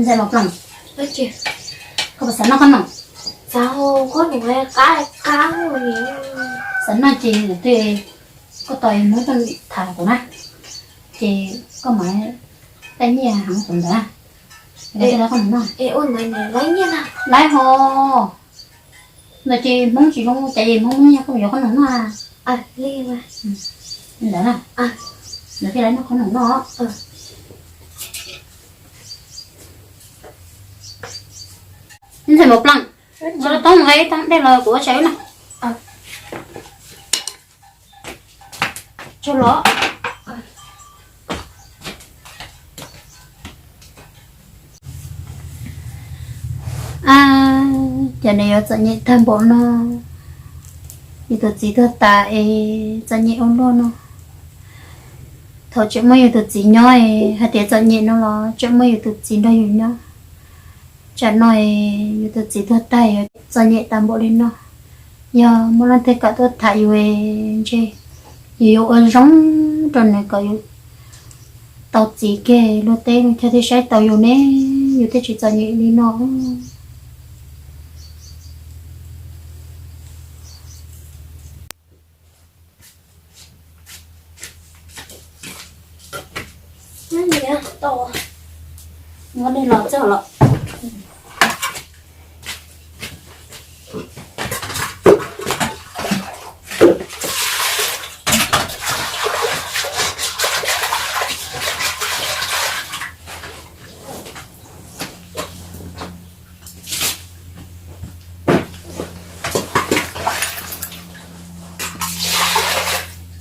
Ntxhais Mos Ploog, koj puas xav noj qhob noom? Xav noj ces twb koj tos Hmoob tuaj tham kuv na, ces koj mam taij nyiaj heev kuv ntawd, koj thiaj li qhob noom noj. Laiv ho, ntawd ces Hmoob tsis zoo cas es Hmoob muaj nyiaj koj yuav qhob noom noj. Ntawd na, ntawd thiaj li noj qhob noom noj. Ntxhais Mos Ploog, tso tau nqe tau dej los kuv ua tsav wb na. Ab, cas nws yuav txom nyem tag npaum no. Yus tus txiv tuag tas es txom nyem ua luaj no. Thaum tseem muaj yus tus txiv nyob es hais tias txom nyem no los tseem muaj yus tus txiv nrog yus nyob. Tsam no es yus tus txiv tuag tag yuav txom nyem tag npaum li no. Yog muaj leej twg kom tuaj tham yus es ntshe yus yuav ua zoo rau nws kom yus tau txiv kiag luag teb luag chaw thiaj saib taus yus ne, yus thiaj tsis txom nyem li no.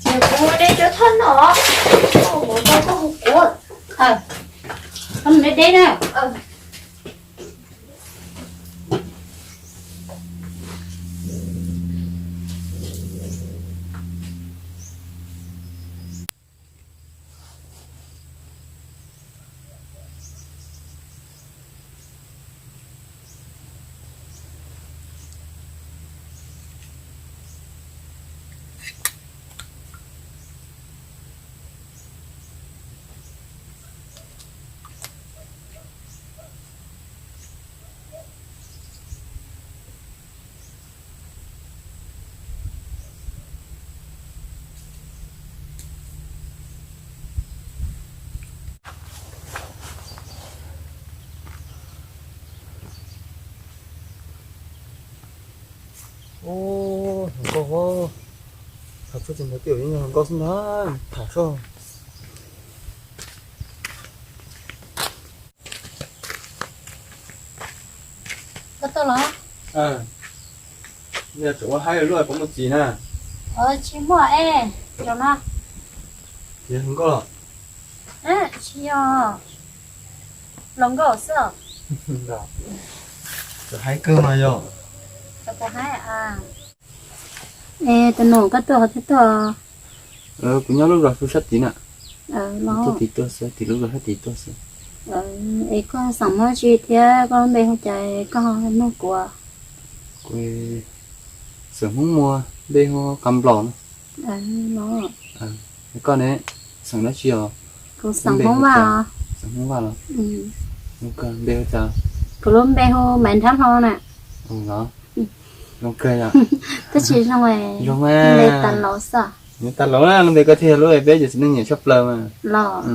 Ces kuv ua deb cov thoj no, koj mus tau koj hu kuv. Koj mus deb deb na. Ub, hluas nkauj, tham txog tus ntawd twb yog hluas nkauj xwb ntag, tham soj. Koj tuaj los? Yog tseem ua haib luaj puas muaj txiv na? Tsis muaj es, zaum no. Yog hluas nkauj los? Tsis yog, hluas nkauj xwb. Tseem haib kawg mas yog. Es tus nus koj tuaj qhov twg tuaj? Kuv nyob lub zos sab tid na. Tuaj tid tuaj xwb, tim lub zos sab tid tuaj xwb. Es koj xeem Hmoob tsi thiab koj lub npe hu cas koj ho nug kuv? Kuv xeem Hmoob Muas, npe hu Qab Nplaum na. Koj ne, xeem dab tsi os? Kuv xeem Hmoob Vaj. Xeem Hmoob Vaj los? Npe hu cas? Kuv lub npe hu Maiv Nrhab Hlo na. Los, zoo kawg yom. Twb tsis zoo, zoo mas. Npe tas laus xwb. Npe tas laus na, lub npe koj thiaj lub peb cov txiv neej nyiam tshaj plaws mas. Los,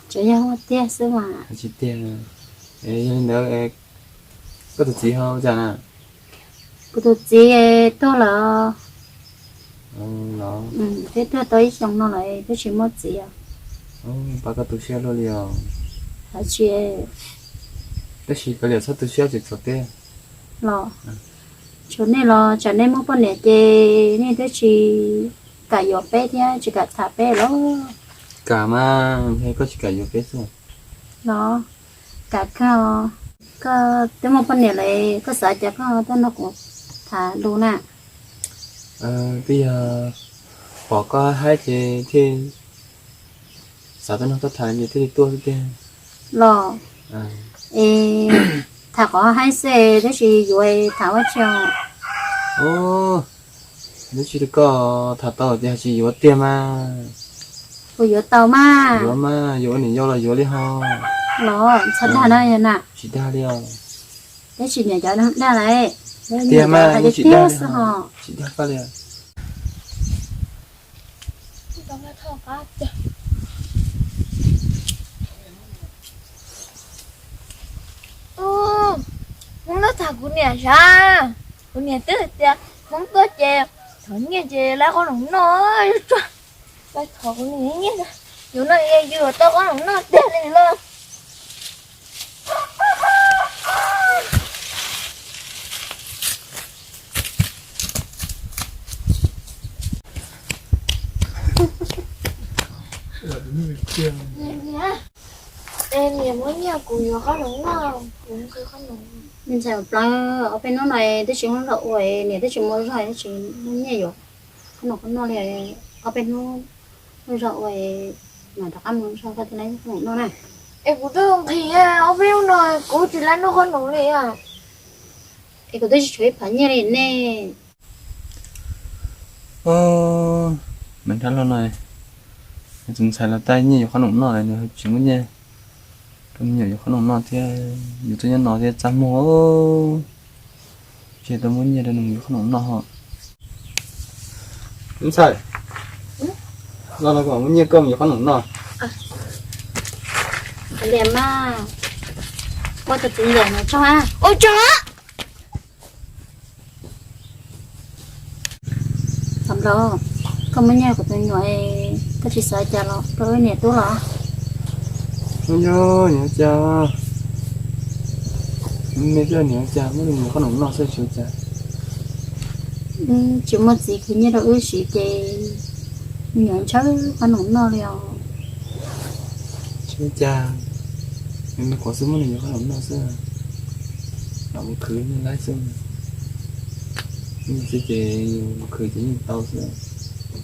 tsuas yog muaj tiag xwb mas. Tsis tiag. Yog li ntawd, koj tus txiv ho ua cas na? Kuv tus txiv tuag lawm. Twb tuag tau ib xyoos no lawm, twb tsis muaj txiv. Pab koj tu siab luaj li os. Tab sis kav liam txhob tu siab tsis txog peb. Los, tsuas nej los tsam nej muaj poj niam ces nej twb tsis kam yuav peb thiab tsis kam tham peb los. Kam mas, yog koj tsis kam yuav peb xwb. Los, kam kawg. Koj twb muaj poj niam lawm, koj xav cas koj tuaj nrog kuv tham lus na? Twb yog pom koj haib ces thiaj xav tuaj nrog koj tham ces thiaj li tuaj xwb tiag. Los, es tham qhov haib xwb tab sis yuav tham ua tsi? Ub, tab sis koj tham tau ces hais tsis yuav tiag mas. Puas yuav tau mas? Yuav mas, yuav ua niam yau los yuav li hos. Los txhob dag na yog na. Tsis dag li os. Peb tsis nyiam cov dag lawm. Tiag mas, tiag xwb hos. Tsis dag koj li. Hmoob tuaj tham kuv niam sav, kuv niam twb hais tias Hmoob tuaj ces thov nyiaj ces lawv qhob noom noj tsuag. Thov kuv niam nyiaj, yus no yus tau qhob noom noj tiag li los. Es niam muab nyiaj kuv yuav qhob noom noj, kuv nqhis qhob noom. Ntxhais Hauv Plawv, ob peb hnub no twb tsis muaj zog ua, niam twb tsis muaj zog, twb tsis muaj nyiaj yuav qhob noom qhob noj li. Ob peb hnub muaj zog ua, mam rov qab mus zog koj thiaj li qhob noom noj na. Es kuv twb nqhis, ob peb hnub no kuv tsis laj noj qhob noom li. Es kuv twb tsis tshuav ib phav nyiaj li ne. Me nrab loj no, tus ntxhais los tab nyiaj yuav qhob noom noj lawm nws tsis muaj nyiaj rau me nyuam yuav qhob noom noj thiab, yus tuaj nyob no thiab txaj muag, tsis tau muaj nyiaj rau nws yuav qhob noom noj ho. Ntxhais, los no kuv mam muab nyiaj koj mus yuav qhob noom noj. Liam mas, ua tus txiv ntxawm no tso. Ua tso. Txhob nplog, koj muab nyiaj kuv tus nyuam, koj tsis xav cas los rau wb niam tub los? Ua yog niam cas, me coj niam cas muab niam qhob noom noj xwb tsis ua cas. Tsis muaj txiv khwv nyiaj rau wb siv ces me nyuam ntshaw qhob noom noj li os. Tsis ua cas, me qhuav xwb muab niam qhob noom noj xwb, los mus khwv nyiaj laib xwb. Nyiaj xwb ces yus mus khwv ces yeej tau xwb.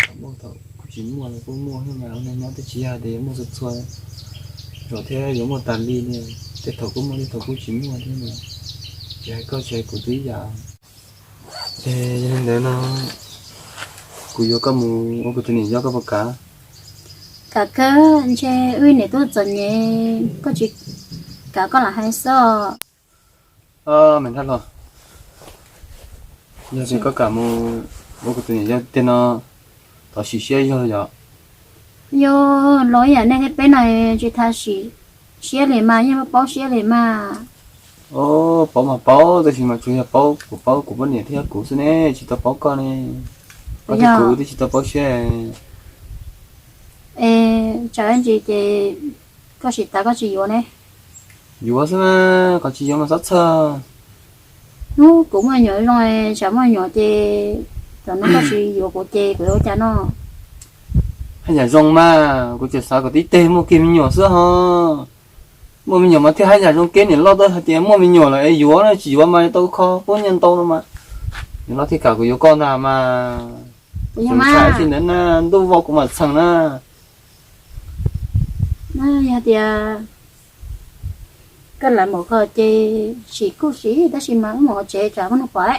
Thaum muaj thaum kuj tsis muaj los kuj muaj thiab mas, ua neej nyob twb tsis yog tias yuav muaj txhua txhua zaum thiab yuav muaj tas li li. Tej thaum kuj muaj, tej thaum kuj tsis muaj thiab mas, tsis hais koj tsis hais kuv twb ib yam. Ces yog li ntawd no, kuv yuav koj mus ua kuv tus niam yau koj puas kam? Kam kawg, ntshe wb niam tub txom nyem, koj tsis kam koj lam hais xwb. Me nrab hluas, yog tias koj kam mus ua kuv tus niam yau tiag no, thov sim siab yog los yom? Yog los ib yam nej thiab peb no tsis tas sim siab li mas, yeej paub siab li mas. Paub mas paub, tab sis mas tsuas yog paub, kuv paub kuv poj niam thiab kuv xwb ne, tsis tau paub koj ne. Koj thiab kuv twb tsis tau paub siab. Es tsam ib ntsis ces koj sim tas koj tsis yuav ne? Yuav xwb mas, koj tsis yuav mas txhob txhawj. Hnub kuv muaj me nyuam zoo, tsam muaj me nyuam ces, tam no koj tsis yuav kuv ces kuv yuav ua cas no? Haj yam zoo mas, kuv tseem xav kom tib teg muaj kiag me nyuam xwb ho. Muaj me nyuam mas thiaj haj yam zoo, kev niam loj tuaj hais tias muaj me nyuam lawm es yuav, tsis yuav mas tau kho pub nyiaj ntau no mas. Niam loj thiaj kam kuv yuav koj ntag mas. Kuv yeej ntshai ntawd na, ntuj vau kuv mam txheem na. Yog tias koj lam mus koj ces sim kuj sim, tab sis mas wb mus tsev tsam muaj neeg pom.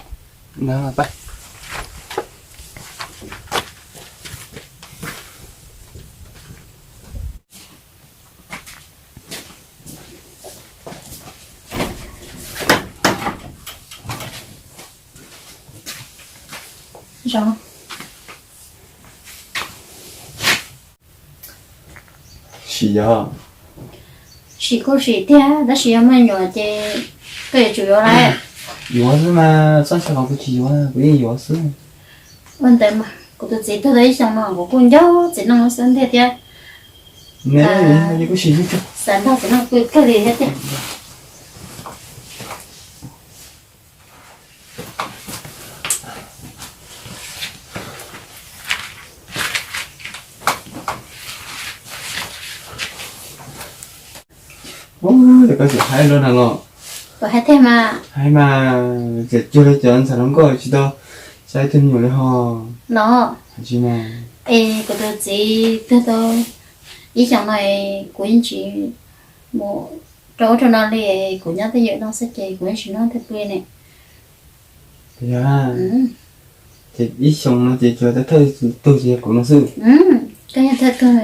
Sim yog, sim kuj sim tiag, tab sis yog muaj me nyuam ces koj yuav tsum yuav lawm. Yuav xwb mas, txhob xav kom kuv tsis yuav, kuv yeej yuav xwb. Ua ntawd mas kuv tus txiv tuag tau ib xyoos no kuv kuj nco txiv neej xwb ntiag thiab. Xav nrog txiv neej pw kawg li thiab tiag. Ub, koj tseem hais luaj na los? Kuv hais tiag mas. Hais mas, tseem cuag li cov ntxhais hluas nkauj tsis tau saib tus me nyuam li ho. Los, es kuv tus txiv tuag tau ib xyoos no es kuv yeej tsis mus rau ub rau no li, kuv nyob twj ywm no xwb ces kuv yeej tsis nrog nws pw ne. Yog, ces ib xyoos no ces tsuas thawj tug ces yog kuv no xwb. Koj yog thawj tug,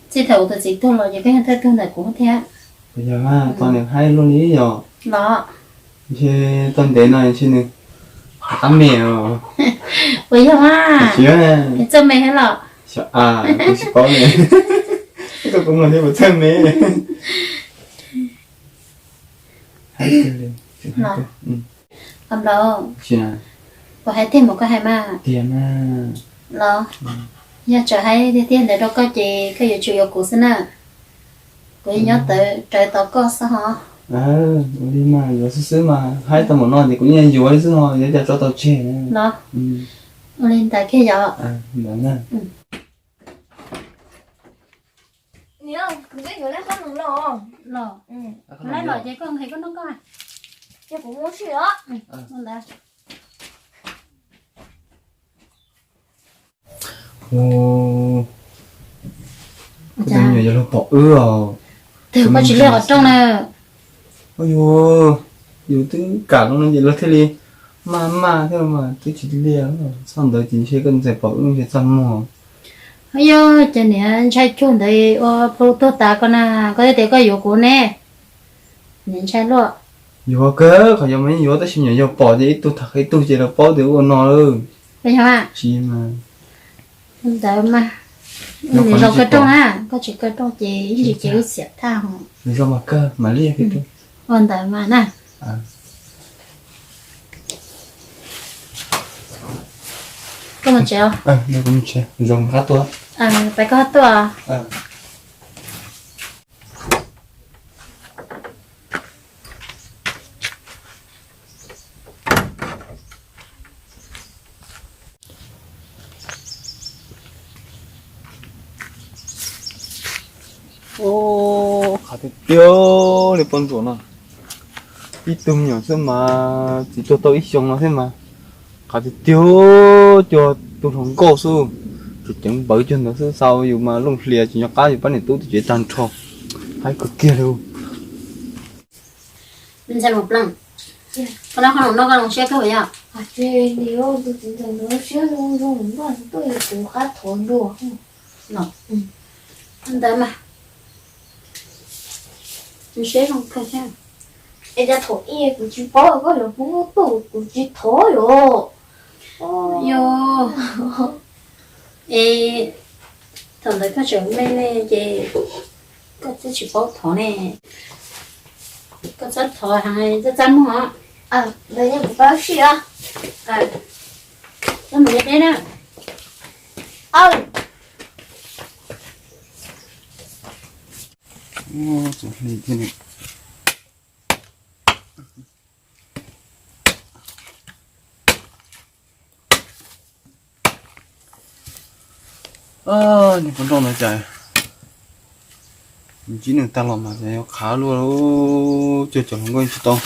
txij thaum kuv tus txiv tuag los ces koj yog thawj tug ntawm kuv thiab. Yog mas tau nws haib luaj li yog. Los, ntshe tau ntev no ntshe nws qab me os. Puas yog mas? Tsis, txawj me thiab los? Xyov a, kuv tsis paub li. Koj kuv mloog thiab puas txawj me. Haib tiag li. Los, Nplaum, puas haib tiag mus koj hais mas? Tiag mas. Los, yog tseem haib tiag tiag ntawd rau koj ces koj yuav tsum yuav kuv xwb na. Kuv nyob rawv tos koj xwb ho. Ua li mas yuav xwb xwb mas, haib tau npaum no ces kuv yeej yuav li xwb ho, yuav cas tso tau tseg. Los, ua li ntawd kiag yom. Ntawd na. Niam, kuv twb yuav lawm qhob noom los. Los, lawm los ces koj nqhis koj noj koj. Ces kuv mus ua si os. Ua, koj tus me nyuam yuav luag pom wb os. Twb koj tsis liaj qhov rooj na. Ua, yus twb kam los no ces luag thiaj li maj maj thiab mas twb tsis liaj. Txog ntawd ces ntshe koj ntxhais pom wb ntshe txaj muag. Yog ces niam ntshai cuag ntawd ua plu tuag tas koj na, koj thiaj tias koj yuav kuv ne. Niam ntshai luaj. Yuav kawg, qhov yuav mas yeej yuav tab sis me nyuam yaus pom ces ib tug tham qhia ib tug ces lawv paub tias ua no lawm. Tsis mas. Ntawd mas, nws zoo kaw rooj na, koj tsis kaw rooj ces ib ntsis ces wb xiam thaj ho. Nws zoo mas kawg mam li. Ua ntawd mas na. Koj mus tsev. Zoo qab tuaj. Pais koj tuaj. Ub, qhav tiag tiag li poj ntsuam no. Ib tug me nyuam xwb mas txiv tuag tau ib xyoo no thiab mas qhav tiag tiag, cuag tus hluas nkauj xwb. Tseem ceev npawv cuag ntawd xwb, xa yus mas looj hlias tsis nco qab yus pab niam tub tim tsev tag nrho. Haib kawg kiag li. Ntxhais Mus Ploog, koj noj qhob noom no koj zoo siab kawg yom? Ces tus txiv ntxawm ntawd siab zoo zoo noj tuaj yus tus qab thov dua. Ntawd mas, siab zoo kawg thiab. Es cas thaum ub kuv tsis paub koj yuav pub tuaj kuv tsis thov yom? Yog, es thaum ntawd koj tseem me ne ces koj twb tsis paub thov ne. Koj txhob thov heev, txhob txaj muag os. Ntawd yeej kuv paub siab. Koj mus deb deb na. Niag poj nrauj ntawd cas ntsib nws tag los mas yuav qhav luaj, cuag cov hluas nkauj tsis tau,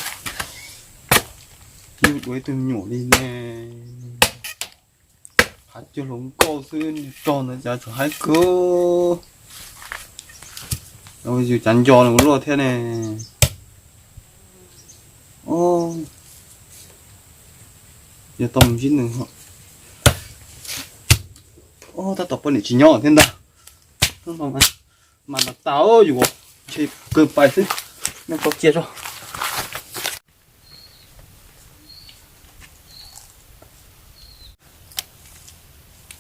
ib ua ib tug me nyuam li ne. Qhav cuag hluas nkauj xwb, niag rog ntawd cas tsuas haib kawg. Yus cav nco nws ua luaj thiab ne. Yog tau mus ntsib nws, tab tom poj niam tsis nyob thiab ntag. Hnub no mas tas tas yus ntshe kaw pais xwb, nej tau cia tso.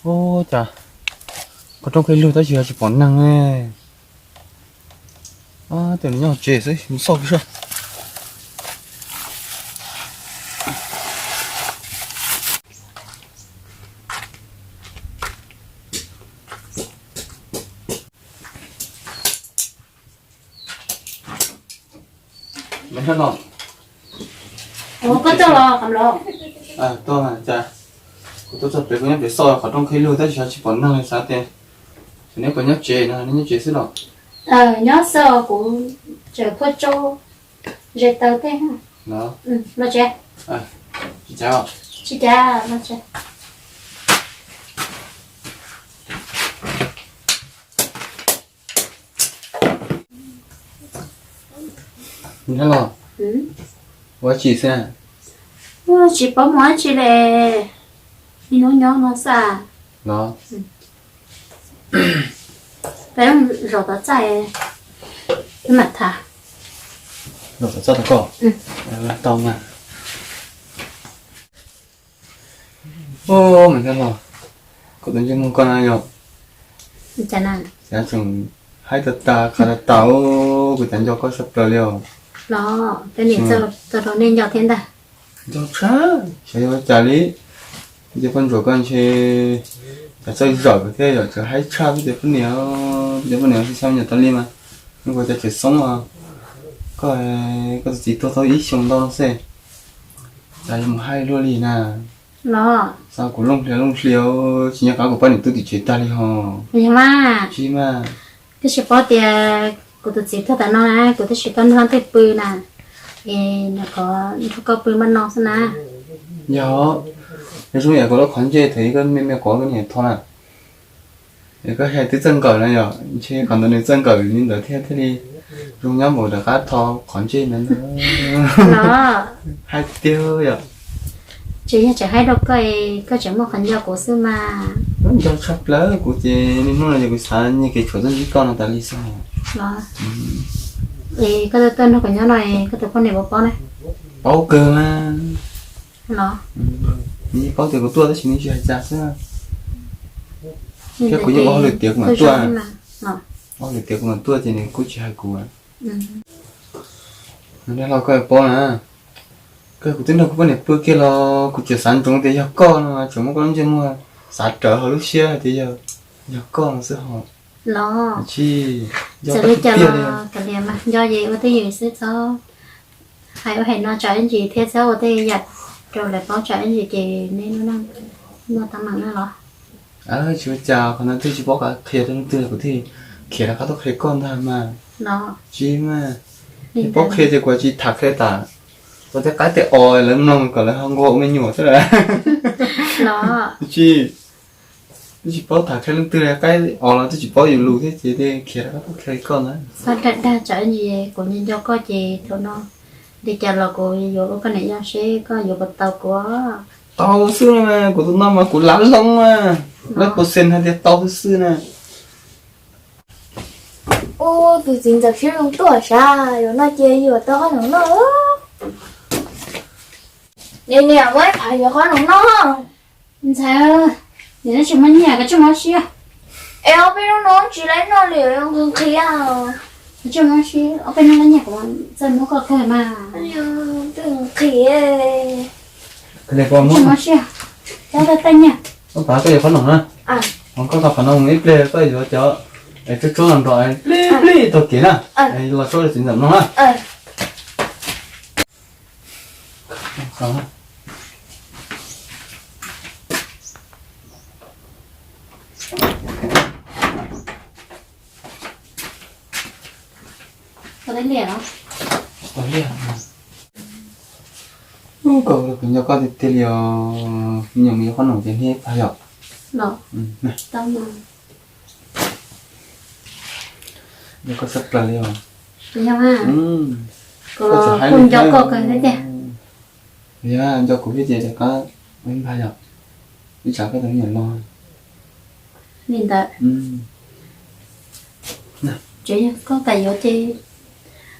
Ub, cas qhov rooj qhib lug tab sis tsis pom neeg ne. Tus nws nyob tsev xwb, mus xauj kiag saib. Koj tuaj los qhov los? Tuaj, cas kuv tuaj txog pem, kuv nyob pem xauj qhov rooj qhib lug tab sis tsis pom neeg li, xav tias neb puas nyob tsev no, neb nyob tsev xwb los? Nyob xwb, kuv tseem phua tsau, ze taw tej. Los tsev. Tsis cav, los tsev. Nyob los ua tsi xwb? Tsis paub mus dab tsi li, ib hnub nyob no xwb. Los, peb zov tau txaij, peb mam tham. Los txog tau koj. Tau mas. Ua, mas Nkauj Los, kuv tus ntsej muag koj na yog, xav tseem haib tag tas qhav tag tas, kuv cas nco koj tshaj plaws li os. Los, peb niam txawj rau nej nco thiab ntag. Nco tshaj, xyov yog ua cas li. Peb cov poj ntsuam koj ntshe cas txawj zawm thiab yom, tseem haib tshaj peb cov poj niam, peb cov poj niam xyov xyov me nyuam tas li mas, nws ua cas tseem xoob os. Koj, koj tus txiv tuag tau ib xyoos ntau no xwb, cas yuav mus haib luaj li na. Los, xav kuv looj hlias looj hlias, tsis nco qab kuv poj niam tub tim tsev tag li hos. Tsis mas, twb tsis paub tias kuv tus txiv tuag tas no na, kuv twb tsis tau nrog leej twg pw na, es nrog koj pw npaj no xwb na. Yog, es zoo yam kuv lub qhov ntsej thaum koj me me quav koj niam tho na. Es koj hais twb txawj nkawm na yom, ntshe qhov ntawd nws txawj nkawm li ntawd thiab thiaj li zoo nyob npaum rov qab tho qhov ntsej ntawd. Los, hais tiag yom. Tsis yog tseem haib rau koj, koj tseem muaj qhov nco kuv xwb mas. Nco tshaj plaws kuv ces niaj hnub no ces kuv xav nyiag kev tshuam tuaj ntsib koj no tas li xwb. Los, es koj tuaj nrog kuv nyob no es koj tus poj niam puas paub na? Paub kawg mas. Los, nws paub tias kuv tuaj tab sis nws tsis hais cas xwb. Thiab kuv yeej ua hauj lwm tiav kuv mam tuaj. Ua hauj lwm tiav kuv mam tuaj ces nws kuj tsis hais kuv. Nws dag los koj paub na, kawg kuv twb nrog kuv poj niam pw kiag los kuv tseem xav ntsoov tias yog koj no, tseem muab koj lub ntsej muag xav rawv hauv lub siab hais tias yog, yog koj no xwb hos. Los, tsis, txawm li cas los kav liam mas, nco ces ua twj ywm xwb, txhob hais ua hais no tsam ib ntsis thiab txhob ua tej yam rau lawv paub tsam ib ntsis ces neb lub neej muaj teeb meem na los. Tsis ua cas, qhov no twb tsis paub qab qhia rau leej twg kuv thiaj khiav rov qab tuaj qhia koj ntag mas. Los, tsis mas, tsis paub qhia ces kuv tsis tham qhia tas, ua tej qaib tej os lawv mloog kom lawv ho nquag ua me nyuam xwb lawm. Los, tsis, twb tsis paub tham qhia leej twg, qaib os los twb tsis paub yus lus thiab ces thiaj khiav rov qab tuaj qhia koj ntag. Txhob dag dag tsam ib ntsis kuv nco nco koj ces thaum no li cas los kuv yuav ua koj niam yau seb koj yuav puas tau kuv. Tau xwb na, kuv tus no mas kuv lav loo na, lawv percent hais tias tau xwb xwb na. Ub, tus txiv ntxawm siab zoo tuaj sav, yuav no ces yuav tau qhob noom noj. Niam, niam, muaj ib phav yuav qhob noom noj. Ntxhais, niam tsis muaj nyiaj, koj tsis muaj siab. Es ob peb hnub no tsis laib noj li, nqhis nqhis. Koj tsis muaj siab, ob peb hnub laib nyiaj kuv txawj muab koj kawg mas. Twb nqhis. Tsis muaj siab, coj taj taj nyiaj. Koj pab koj yuav qhob noom na. Koj tau qhov no mus ib pliag koj yuav cov tsuab tsuab nrog nrog plib plib taug kev na. Los tsuab txiv ntxawm mloog na. Koj, kuv nco koj tiag tiag li os, me nyuam mus yuav qhob noom ces niaj pag yom. Nco koj tshaj plaws li os. Kuv nco koj kawg thiab tiag. Yog nco kuv thiab ces rov qab ua ib npag yom, ib tsam koj tus me nyuam los. Li ntawd. Tseem yog koj kam yuav ces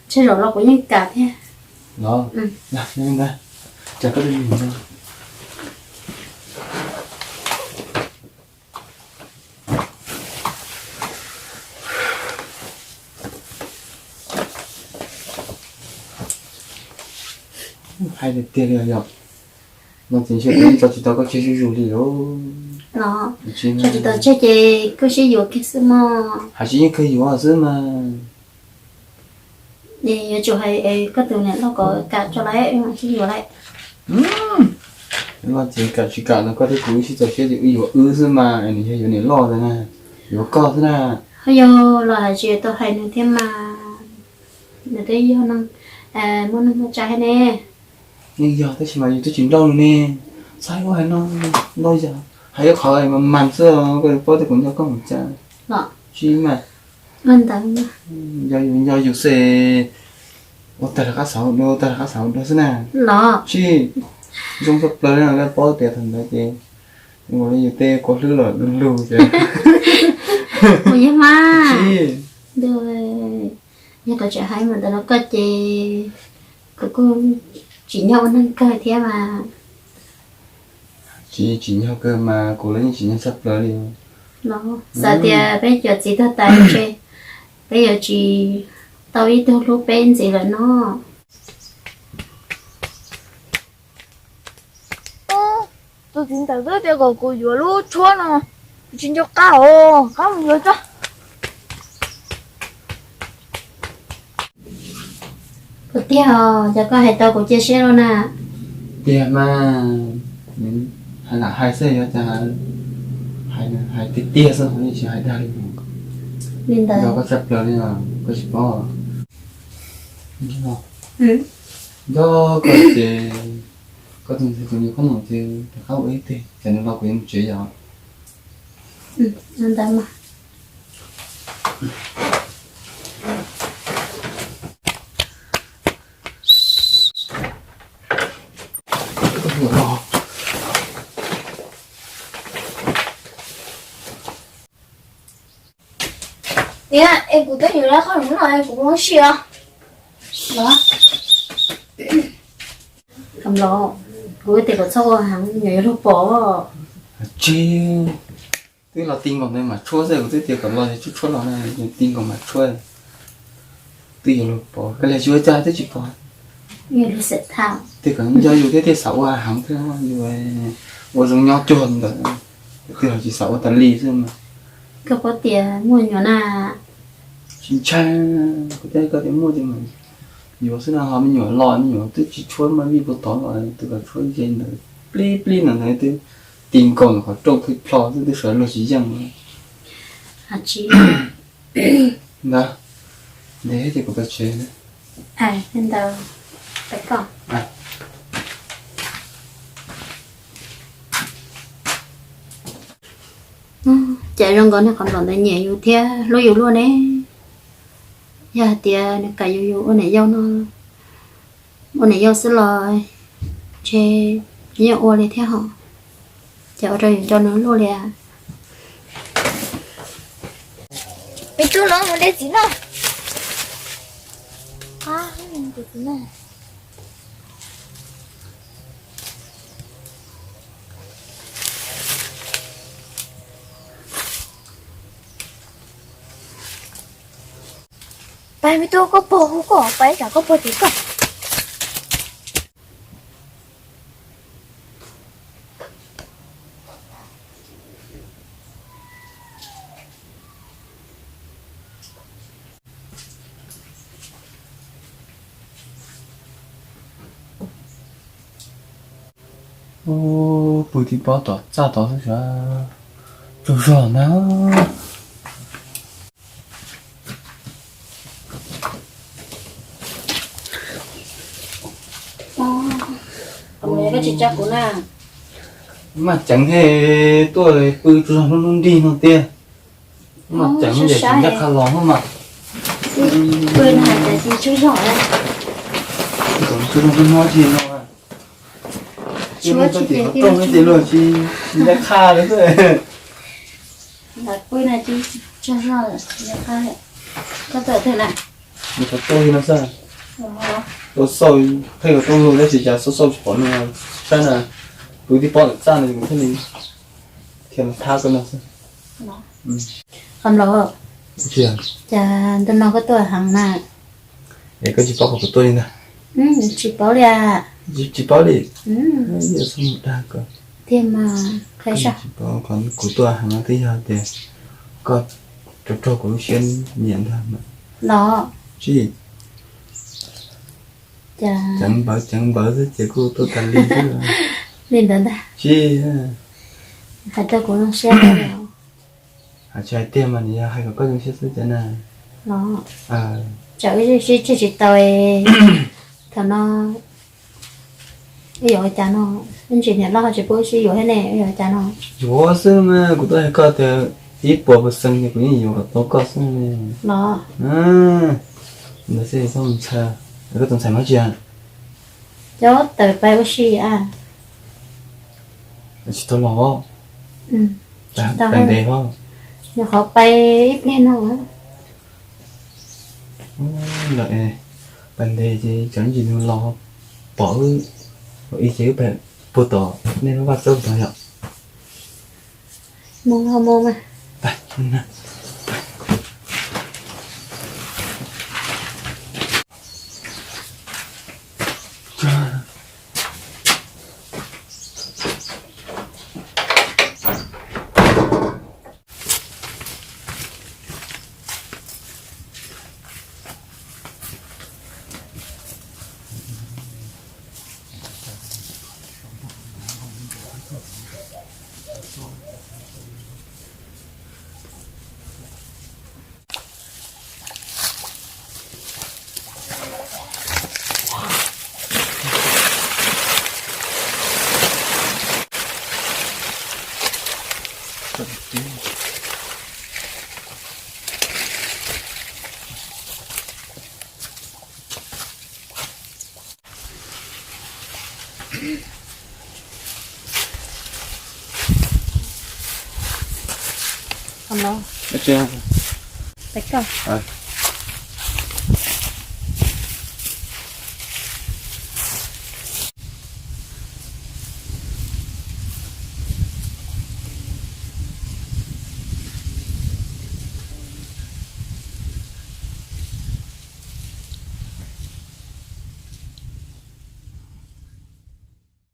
tsam zaum los kuv yeej kam thiab. Los, li ntawd, tsam koj tus me nyuam los. Hais tiag tiag li yom, no ces ntshe kuv yeej tso tsis tau koj tseg zuj zus li os. Tso tsis tau tseg ces koj sib yuav kiag xwb mog. Hais tsis yeej kawg yuav xwb mas. Yuav tsum hais koj tus niam loj kom kam tso lawm mam sib yuav lawm. Loj ces kam tsis kam los koj thiab kuv wb sib txawv siab ces wb yuav wb xwb mas, nws yog yuav niam loj ntawd na, yuav koj xwb na. Ho yog los hais tsis tau hais nws thiab mas, nws twb yog neeg muaj neej muaj tsav thiab ne. Yeej yog tab sis mas yus twb tsis nrauj nws ne, txhob hais ua hais no, nrauj yam hais ib qho mas mas xwb, koj yuav paub tias kuv nco koj npaum cas. Tsis mas, nco yus nco yus xwb, ua tag rov qab xav ua dua, ua tag rov qab xav ua dua xwb na. Tsis, zoo tshaj plaws li no, koj paub tias thaum ntawd ces ua li yus tej kua hlwb los lug lug ces. Ua yog mas. Tsis, yog koj tseem hais mas ntawm no koj ces Kuv kuj tsim nyog ua neeg kawg thiab mas. Tsis tsim nyog kawg mas, kuv los yeej tsim nyog tshaj plaws li. Xav tias peb cov txiv tuag tas ntshe peb yuav tsis tau ib tug hlub peb ntxiv lawm no. Tus txiv ntawd twb tias kom kuv yuav lub tshuab no, kuv tsis nco qab os, qab mus yuav tso. Puas tiag, cas koj hais tau kuv cia siab lawm na? Tiag mas, hais lam hais xwb, yog cas hais tiag tiag xwb, yeej tsis hais dag li. Li ntawd, koj tshaj plaws li os, koj tsis paub. Nco koj ces, koj tus ntxhais tus nyuam koj mus ces rov qab ua ib teg, ces nws los kuv yuav mus tsev yom. Ntawd mas. Niam, es kuv twb yuav lawv qhov no es kuv muab sim os. Los, kuv tias kom txhob ua heev, me nyuam yuav luag pom. Tsis, twb los ti nkaus ntawd mam tshuab xwb, kuv twb tias kom los tshuab tshuab los na, ti nkaus mam tshuab. Twb yuav luag pom, koj lam tsis ua cas twb tsis pom. Tias kom nco yus thiab thiaj xav ua heev thiab, yus ua zoo nyob cuag ntawd, twb los tsis xav ua tas li xwb mas. Koj paub tias muaj nyuam na. Tsis ntshai, kuv thiaj koj tias muaj tias mas yuav xwb no, ho me nyuam los me nyuam twb tsis tshuab mas vij puag tod los twb kom tshuab ze ntawd, plib plib ntawd ntawd twb ti nkaus qhov rooj thwj plho xwb twb sawv luag tsis yeej. Ntawd, ntev ces kuv pais tsev na. Ntawd, pais koj. Cas zoo nkaus niag qhov nplaum ntawd nyiam yus thiab hlub yus luaj ne. Yog hais tias nws kam yus yus ua niam yau no, ua niam yau xwb los ntshe yeej ua li thiab hos. Ces ua rau yus nco nws luaj li. Me tub, los mus de txiv noj. Pab me tub, koj puag hu koj, pab ib tsam koj puag tim koj. Ub, pw tib pob tom txaj tod xwb sav, tsaug zog na. Koj tsis tso kuv na. Maj ceev thiaj tuaj pw tsaug zog hnub hnub nrig no tiag. Maj ceev ces tsis ncaj qha los mas. Pw no hais tias tsis tsaug zog. Tsaug zog hnub hnub nrig no. Tsis muaj tsis tias qhov rooj ces luag tsis ncaj qha lawm xwb. Pw no tsis tsaug zog, tsis ncaj qha. Koj tawm twg na? Nws qhov rooj li no xwb. Tuaj xauj, pheej yuav rooj lug tab sis cas xauj xauj tsis pom no. Saib na, pw tib pob tom txaj no kuv thiaj li thiaj thab koj no xwb. Qhov nplaum, cas ntu no koj tuaj heev na? Es koj tsis paub qhov kuv tuaj li ntag. Tsis paub li. Tsis paub li. Tiag mas, qhia saib. Tsis paub qhov kuv tuaj heev no twb yog tias koj rau raug kuv lub siab nyiam ntag. Los tsis, ceev npawv ceev npawv xwb ces kuj tuaj tas li xwb. Li ntawd ntag. Tsis, hais rau kuv zoo siab. Hais tsis hais tiag mas nws yog hais kom koj zoo siab xwb tiag na. Los, tsam wb sib tseg tsis tau, thaum no wb yuav ua cas no? Wb ntsis niam loj ho tsis pub wb sib yuav thiab ne, wb yuav ua cas no? Yuav xwb mas, kuv twb hais koj tias ib puas percent ces kuv yeej yuav kom tau koj xwb ne. Los, ntawd xwb txhob mus ntshai. Koj tus ntxhais mas tsis, cov tawm pais ua si a. Tsis tau los, pais ntev os. Nyuam qhuav pais ib pliag no. Lawm, Ntev ces tsam ntsis nws los pom wb, ib ces wb pem puag tom nej lub vaj txawb tod yom. Mus ho mus mas. Peb koj.